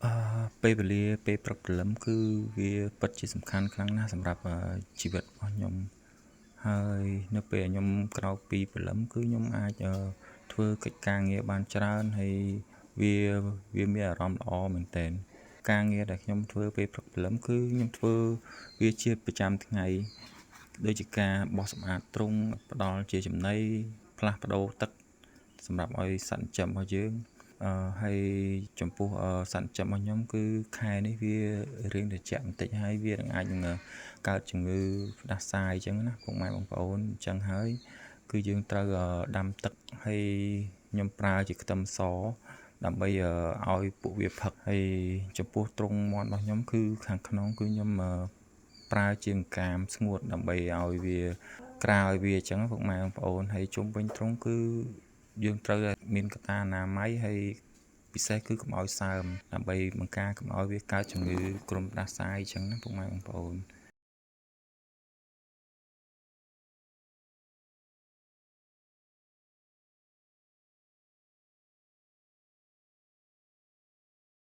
អឺពេលវេលាពេលព្រឹកព្រលឹមគឺវាពិតជាសំខាន់ខ្លាំងណាស់សម្រាប់ជីវិតរបស់ខ្ញុំហើយនៅពេលខ្ញុំក្រោកពីព្រលឹមគឺខ្ញុំអាចធ្វើកិច្ចការងារបានច្រើនហើយវាវាមានអារម្មណ៍ល្អមែនទែនការងារដែលខ្ញុំធ្វើពេលព្រឹកព្រលឹមគឺខ្ញុំធ្វើវាជាប្រចាំថ្ងៃដូចជាការបោសសម្អាតទ្រុងផ្ដល់ជាចំណីផ្លាស់ប្ដូរទឹកសម្រាប់ឲ្យសត្វចិញ្ចឹមរបស់យើងអឺហើយចំពោះសត្វចិញ្ចឹមរបស់ខ្ញុំគឺខែនេះវារៀងត្រជាក់បន្តិចហើយវានឹងអាចនឹងកើតជំងឺផ្ដាសាយអញ្ចឹងណាពុកម៉ែបងប្អូនអញ្ចឹងហើយគឺយើងត្រូវដាំទឹកហើយខ្ញុំប្រើជាខ្ទឹមសដើម្បីឲ្យពួកវាផឹកហើយចំពោះទ្រុងមាន់របស់ខ្ញុំគឺខាងក្នុងគឺខ្ញុំប្រើជាអង្កាមស្ងួតដើម្បីឲ្យវាក្រាឲ្យវាអញ្ចឹងពុកម៉ែបងប្អូនហើយជុំវិញទ្រុងគឺយើងត្រូវតែមានកត្តាអនាម័យហើយពិសេសគឺកុំឲ្យសើមដើម្បីបង្ការកុំឲ្យវាកើតជំងឺគ្រុនផ្ដាសាយអញ្ចឹងណាពុកម៉ែបងប្អូន។